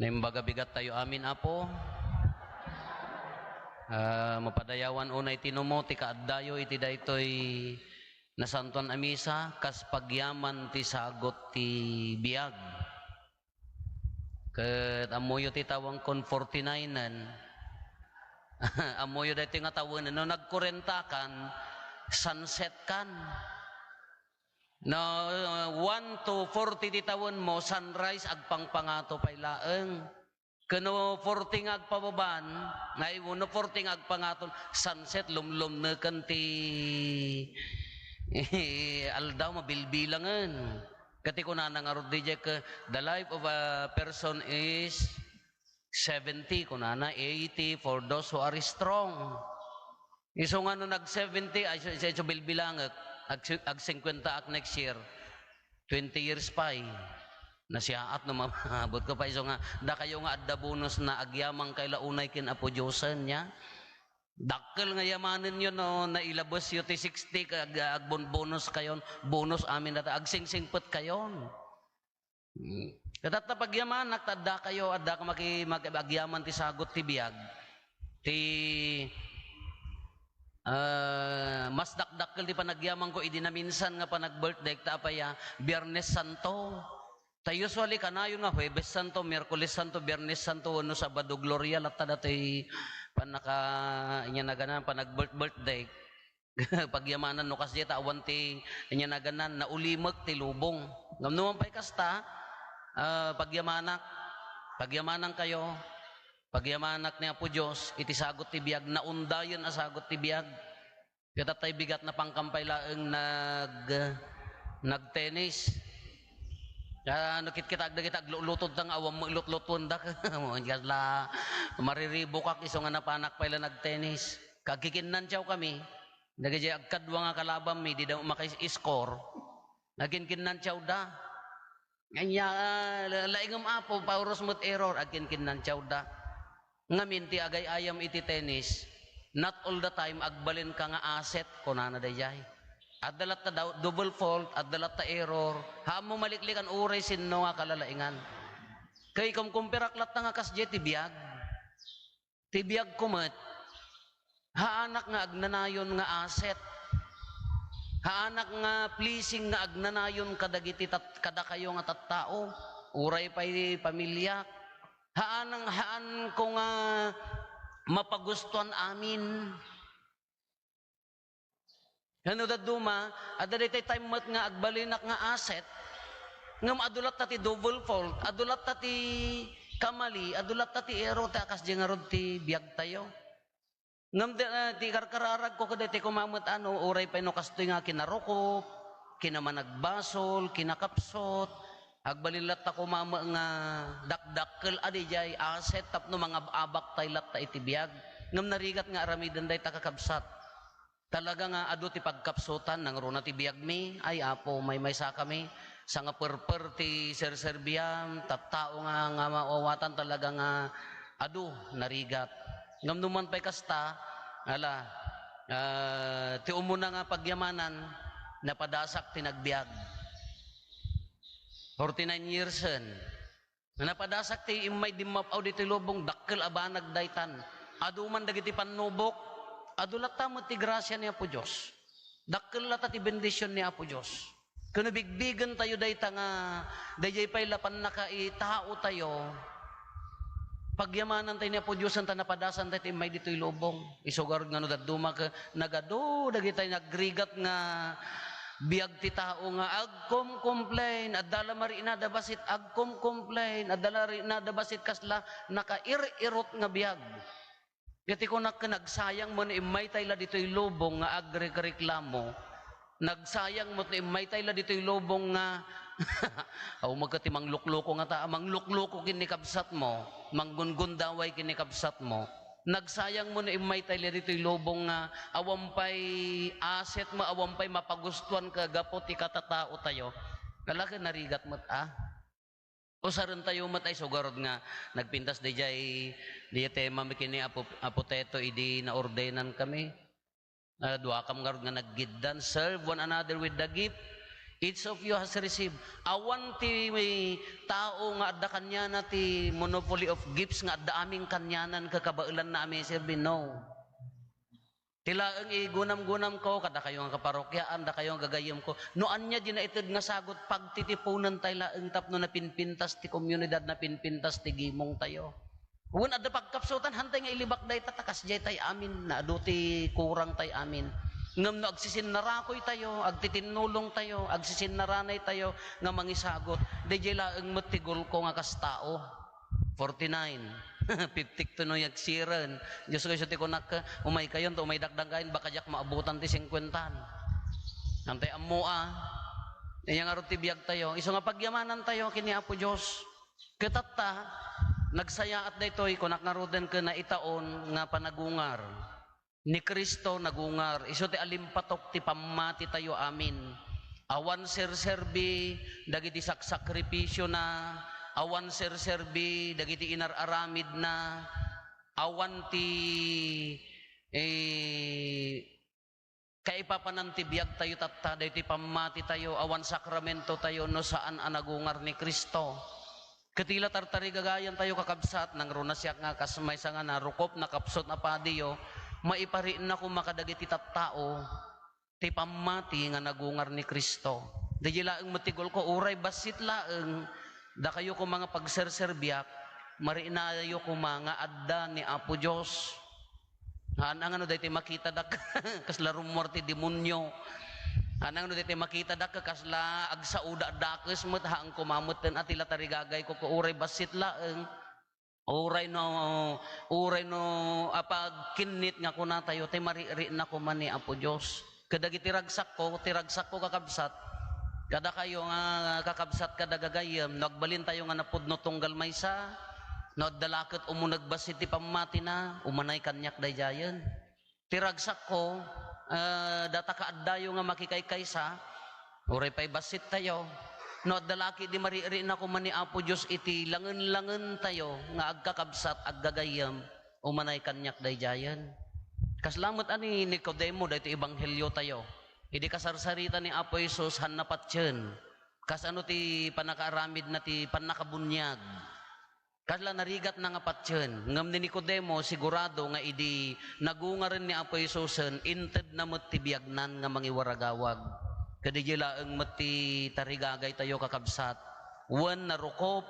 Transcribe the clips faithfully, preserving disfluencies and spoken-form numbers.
Naimbag a bigat tayo amin, Apo. Ah, mapadayawan unay ti numo ti kaaddayo iti daytoy nasantuan a misa kas pagyaman ti sagut ti biag. Ket ammoyo ti tawangkon forty-nine-en. Ammoyo daytoy nga tawen, no nagkurentakan, sunset kan. No, one to forty ti tawenmo, sunrise, agpangpangato pay laeng. Ken no forty nga agpababaan, ay, no forty nga agpangaton, sunset, lumlumneken ti aldaw, mabilbilangen. Ket ti kunana ngarud diay ket, "The life of a person is seventy," kunana, "eighty for those who are strong." Isu nga no nag-seventy, ay, isu, isu, isu bilbilangek, ag-, ag-singkwentaak next year, twenty years pay. Nasiaat no maabot ko pay. Isu nga, dakayo nga adda bonus na agyamankay la unay ken Apo Diosen, nia? Dakkel nga yamanenyo no nailabesyo ti sixty, ag-, agbonbonus kayon, bonus amin data, agsingsingpet kayon. Hmm. Ket ta pagyamanak, ta addakayo, adda ka maki-, maki-, agyaman ti sagut ti biag. Ti, ah, mas dakdakkel ti panagyamanko idi naminsan nga panag-birthday, ta apay a, Biyernes Santo. Ta usually, kanayon nga Huwebes Santo, Miyerkules Santo, Biyernes Santo, wenno Sabado Gloria, latta datoy pannaka-, inya naganan, panag-birth-, birthday. Pagyamanan no kasdiay ta awan ti ania naganan, naulimek ti lubong. Ngem no man pay kasta, ah, pagyamanak, pagyamanankayo, pagyamanak ni Apo Dios iti sagut ti biag, naundayen a sagut ti biag. Ket tay bigat, napankam pay laeng nag-, nagtenis. Ah, no kitkitak dagiti aglulutod ta nga awan met lutlutenda. Kasla mariribukak isu nga napanak pay la nagtenis. Kagkikinnantiawkami. Dagiti agkadua nga kalabanmi, dida maka-score. Nakinkinnantiawda. Ania, ah, la-, laingem, Apo, pauros met error, agkinkinnantiawda. Ngamin ti agay-ayam iti tennis, not all the time agbalinka nga asset, kunana daydiay. Adda latta daw, double fault, adda latta error, haan mo maliklikan uray sinno nga kalalaingan. Kay kumkumpirak latta nga kasdiay ti biag. Ti biagko met, haanak nga agnanayon nga asset. Haanak nga pleasing nga agnanayon kadagiti tat-, kadakayo nga tattao, uray pay pamiliak. Haan, haanko nga mapagustuan amin. Ken no dadduma, adda daytoy time met nga agbalinak nga asset, ngem adu latta ti double fault, adu latta ti kamali, adu latta ti error, ta kasdiay ngarud ti biagtayo. Ngem di, ah, ti karkararagko kadaytoy koma met, ano, uray pay no kastoy nga kinarukop, kinamanagbasol, kinakapsut, agbalin latta koma met nga dakdakkel a diay asset tapno mangab-abak tay latta iti biag. Ngem narigat nga aramiden dayta, kakabsat. Talaga nga adu ti pagkapsutan, nangruna ti biagmi, ay Apo, maymaysakami, sangaperper ti serserbiam, tattao nga, nga maawatan, talaga nga adu, narigat. Ngem no man pay kasta, ala, ah, ti umuna nga pagyamanan, napadasak ti nagbiag. Forty-nine yearsen. Napadasak ti immay dimmap-aw ditoy lubong, dakkel a banag daytan. Adu man dagiti pannubok, adu latta met ti grasia ni Apo Dios. Dakkel latta ti bendision ni Apo Dios. Ken no bigbigentayo dayta nga daydiay pay la pannakaitaotayo, pagyamanantayo ni Apo Dios, ta napadasantay ti immay ditoy lubong. Isu garud nga no dadduma ket nagadu dagiti nagrigat nga biag ti tao nga agkomcomplain, adda la mariknada bassit agkomcomplain, adda la riknada bassit kasla nakair-irot nga biag. Ket ti kunak ken nagsayang met no immaytay la ditoy lubong nga agrikreklamo. Nagsayang met no immaytay la ditoy lubong nga, aw, met ket ti manglukloko ngata, manglukloko ken ni kabsatmo, manggungundaway ken ni kabsatmo. Nagsayang met no immaytay la ditoy lubong nga awan pay asset mo, awan pay mapagustuan ka gapu ti katataotayo. Ala ket narigat met a. Usarentayo met ay sugarod nga nagpintas daydiay, daydiay temami ken ni Apo, Apo Teto idi naordinankami. Ah, duakam ngarud nga naggiddan, serve one another with the gift Each of you has received. Awan ti tao nga adda kaniana ti monopoly of gifts nga adda amin kanianan kakabaelanna a miserbi. No. Ti laeng igunam-gunamko, kadakayo nga kaparokiaan, dakayo nga gagayyemko, no ania di naited nga sagot, pagtitiponentayo laeng tapno napinpintas ti komunidad, napinpintas ti gimongtayo. Wen adda pagkapsutan, hantay nga ilibak dayta, ta kasdiay tay amin, naadu ti kurang tay amin. Ngem no agsisinnarakoytayo, agtitinnulongtayo, agsisinnaranaytayo nga mangisagot, daydiay laeng met ti goalko nga kas tao. Forty-nine. Fifty-two no yagsiren. Diyos ko, isu ti kunak, umaykayon, ta umay dakdangkayon, baka diak maabutan ti singkuentan. Hantay ammo a. Ania ngarud ti biagtayo? Isu nga pagyamanantayo ken ni Apo Dios. Ket tatta, nagsayaat daytoy, kunak ngaruden ken naitaon nga panagungar. Ni Cristo nagungar. Isu ti alimpatok ti pammatitayo amin. Awan serserbi dagiti saksakripisiona, awan serserbi dagiti inar-aramidna, awan ti, eh, kaipapanan ti biagtayo tatta, daytoy pammatitayo, awan sakramentotayo no saan a nagungar ni Cristo. Ket ti la tartarigagayantayo, kakabsat, nangruna siak nga kas maysa nga narukop, nakapsut a padiyo, maiparitna koma kadagiti tattao ti pammati nga nagungar ni Cristo. Daydiay laeng met ti goalko, uray bassit laeng, dakayo koma nga pagserserbiak, maritnayo koma nga adda ni Apo Dios. Haan nga no daytoy makitadak, kasla rummuar ti demonio. Haan nga no daytoy makitadak, kasla agsaoda a dakes met, haan koma metten a ti la tarigagayko, ko uray bassit laeng. Uray no, uray no apagkinnit nga kunatayo, ti mariritna koma ni Apo Dios. Kadagiti ragsakko, ti ragsakko, kakabsat, kadakayo nga kakabsat, kada gagayyem, no agbalintayo nga napudno tunggal maysa, no adda la ket umuneg bassit ti pammatina, umanay kaniak daydiayen. Ti ragsakko, eh, data kaaddayo nga makikaykaysa, uray pay bassittayo. No adda la ketdi mariritna koma ni Apo Dios iti langen-langentayo nga agkakabsat, aggagayyem, umanay kaniak daydiayen. Kasla met a ni Nicodemo daytoy ebangheliotayo. Idi kasarsarita ni Apo Jesus, haanna patien. Kasano ti pannakaaramidna ti pannakabuniag? Kasla narigatna nga patien. Ngem ni Nicodemo, sigurado nga idi nagungaren ni Apo Jesusen, intedna met ti biagnan nga mangiwaragawag. Kadaydiay laeng met ti tarigagaytayo, kakabsat. Wen narukop,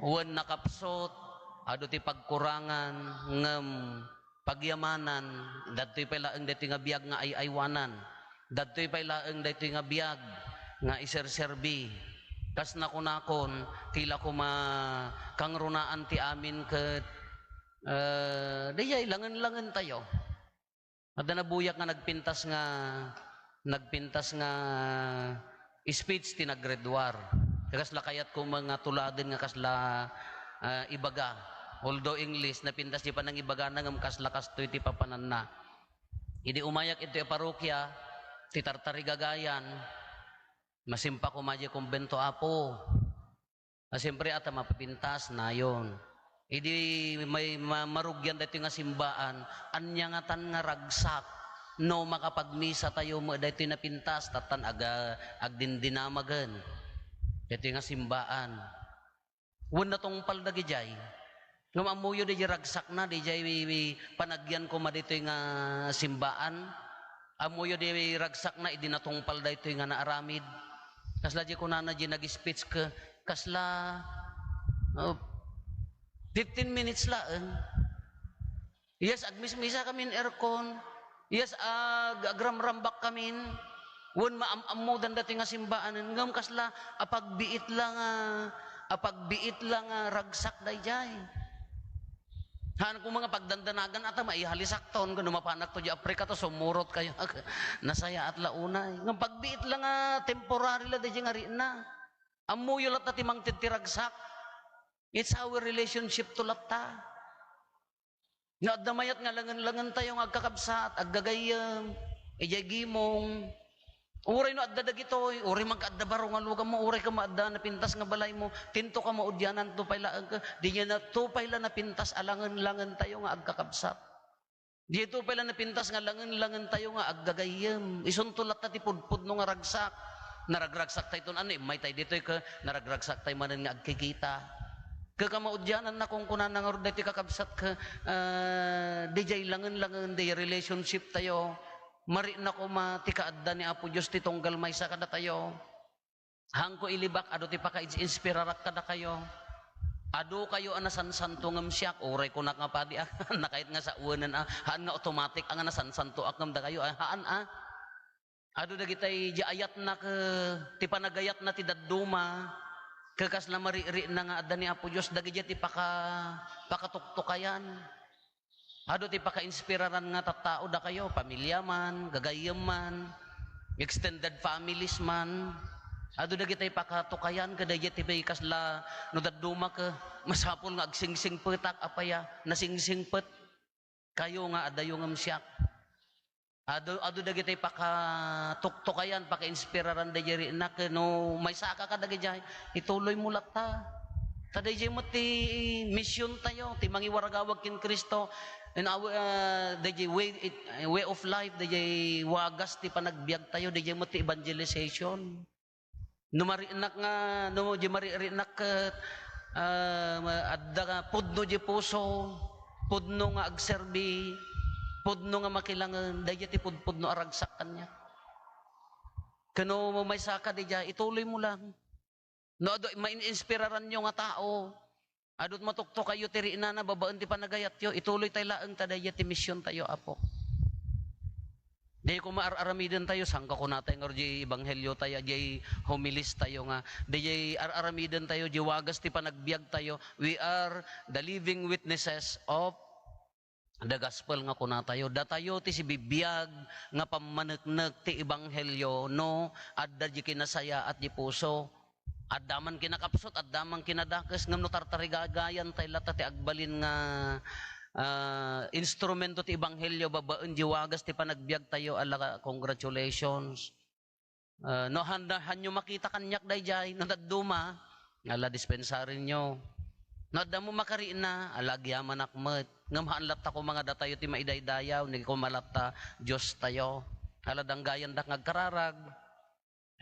wen nakapsut, adu ti pagkurangan, ngem pagyamanan, daytoy pay laeng daytoy nga biag nga ay-aywanan. Daytoy pay laeng daytoy nga biag nga iserserbi. Kas nakunakon, ti la koma kangrunaan ti amin ket, eh, daydiay langen-langentayo. Adda nabuyak nga nagpintas nga, nagpintas nga speech ti naggraduar. Kasla kayatko nga tuladen nga kasla, ah, ibaga. Although English, napintas ti panangibagana ngem kasla kastoy ti papananna. Idi umayak iti parokia, ti tartarigagayan, masimpako madi kumbento, Apo. A, siempre, ata mapipintas, nayon. Idi may ma-, marugian daytoy nga simbaan, ania ngatan nga ragsak no makapagmisatayo met daytoy napintas, tattan aga-, agdindinamagen daytoy nga simbaan. Wen natungpal dagidiay. Ngem ammoyo diay ragsakna, diay wi-, wi-, panagyan koma daytoy nga simbaan. Ammoyo diay ragsakna idi natungpal daytoy nga naaramid. Kasla diay kunana diay nag-speech ket, kasla, oh, fifteen minutes laeng. Yes, agmismisa kamin aircon. Yes, ag-, agramrambak kamin. Wen maam-ammodan daytoy nga simbaanen, ngem kasla apagbiit la nga, apagbiit la nga ragsak daydiay. Haan koma nga pagdandanagan, ata maihalisakton, no mapanakto diay Africa to, sumurot kayo. Nasayaat la unay. Ngem pagbiit la nga temporary la daydiay nga rikna. Ammoyo latta ti mangted ti ragsak. It's our relationship to latta. No adda mayat nga langen-langentayo nga agkakabsat, aggagayyem, idiay gimong, uray no adda dagitoy, uray man ka adda baro nga lugammo, uray ka maadda napintas nga balaymo, tinto ka maudianan, to pay laeng ka, diay na, to pay la napintas a langen-langentayo nga agkakabsat. Diay to pay la napintas nga langen-langentayo nga aggagayyem. Isunto latta ti pudpudno nga ragsak. Naragragsak tay ton, ano, immay tay ditoy ket naragragsak tay manen nga agkikita. Ket kamaudianan, nakunkunana ngarud daytoy kakabsat ket, ah, didiay langen-langen diay relationship tayo. Marikna koma ti kaadda ni Apo Dios ti tunggal maysa kadatayo. Haanko ilibak, adu ti pakainspirarak kadakayo. Adu kayo a nasansanto ngem siak, uray kunak nga padi a, nakayat nga sawen a, haan nga automatic a nga nasansantoak ngem dakayo, a, haan a. Adu dagitay di ayatna ket ti panagayatna ti dadduma, ket kasla maririna nga adda ni Apo Dios, dagiti ti paka-, pakatuktukayan. Adu ti pakainspiraran nga tattao dakayo, pamilya man, gagayyem man, extended families man. Adu dagitay pakatukayan, kadaydi ti kasla no dadduma ket masapul nga agsingsingpetak, apay a, nasingsingpet kayo nga adayo ngem siak. Adu, adu dagitay pakatuktukayan, pakainspiraran daydi rikna ket no maysaka kadagijay, ituloy mo latta. Ta dayjay met ti mision tayo, ti mangiwaragawag ken Cristo. In our, ah, dayjay way, it, way of life, dayjay wagas ti panagbiag tayo, dayjay met ti evangelization. No mariknak nga, no di maririknak ket, ah, adda nga pudno di puso, pudno nga agserbi, pudno nga makilangen, dayjay ti pudpudno a ragsak kaniak. Ket no maysaka dayjay, ituloy mo lang. No adu, mainspiraranyo nga tao, adu ti matuktukayo ti riknana babaen ti panagayatyo, ituloy tay laeng ta dayjay ti mision tayo, Apo. Dayjay koma ar-aramiden tayo, saan ka kunatay ngarud di ebanghelio tayo, di homilies tayo nga, dayjay ar-aramiden tayo, di wagas ti panagbiag tayo. We are the living witnesses of the gospel nga kuna tayo. Datayo ti sibibiag nga pammaneknek ti ebanghelio no adda di kinasayaat di puso. Adda man kinakapsut, adda man kinadakes, ngem no tartarigagayan tay latta ti agbalin nga, ah, instrumento ti ebanghelio babaen di wagas ti panagbiag tayo, ala, congratulations. Ah, no han-, hanyo makita kaniak dayjay, no dadduma, ala, dispensarinyo. No adda mo makarikna, ala, agyamanak met. Ngem haan latta koma nga datayo ti maidaydayaw, ni koma latta Dios tayo. Ala, danggayandak nga agkararag.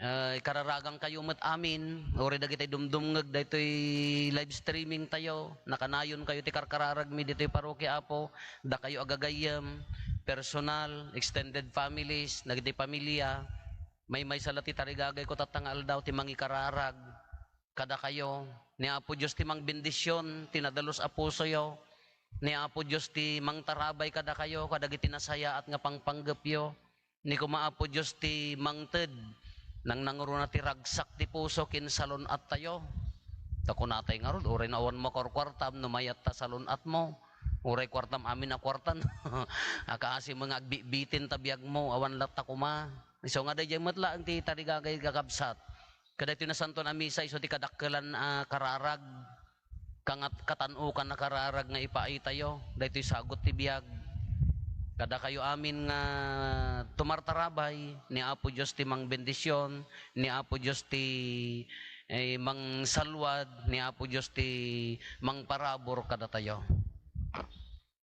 Ah, ikararagan kayo met amin. Uray dagiti dumdumngeg daytoy live streaming tayo. Nakanayon kayo ti karkararagmi ditoy parokia, Apo. Dakayo a gagayyem, personal, extended families, dagiti pamilya. Maymaysa la ti tarigagayko tatta nga aldaw ti mangikararag kadakayo. Ni Apo Dios ti mangbendision ti nadalus a pusoyo. Ni Apo Dios ti mangtarabay kadakayo kadagiti nasayaat nga pangpanggepyo. Ni koma Apo Dios ti mangted, nangnangruna ti ragsak ti puso ken salun-attayo. Ta kunatay ngarud, uray no awan makurkuartam, no mayatta salun-atmo. Uray kuartam amin a kuartan. Akaasi mo nga agbitbitin ta biagmo, awan latta koma. Isu nga dayjay met laeng ti tarigagay kakabsat. Kadaytoy nasanton a misa, isu ti kadakkelan a kararag. Kangat-, katan-okan a kararag nga ipaaytayo, daytoy sagut ti biag. Kadakayo amin nga tumartarabay, ni Apo Dios ti mangbendision, ni Apo Dios ti, eh, mangsalwad, ni Apo Dios ti mangparabur kadatayo.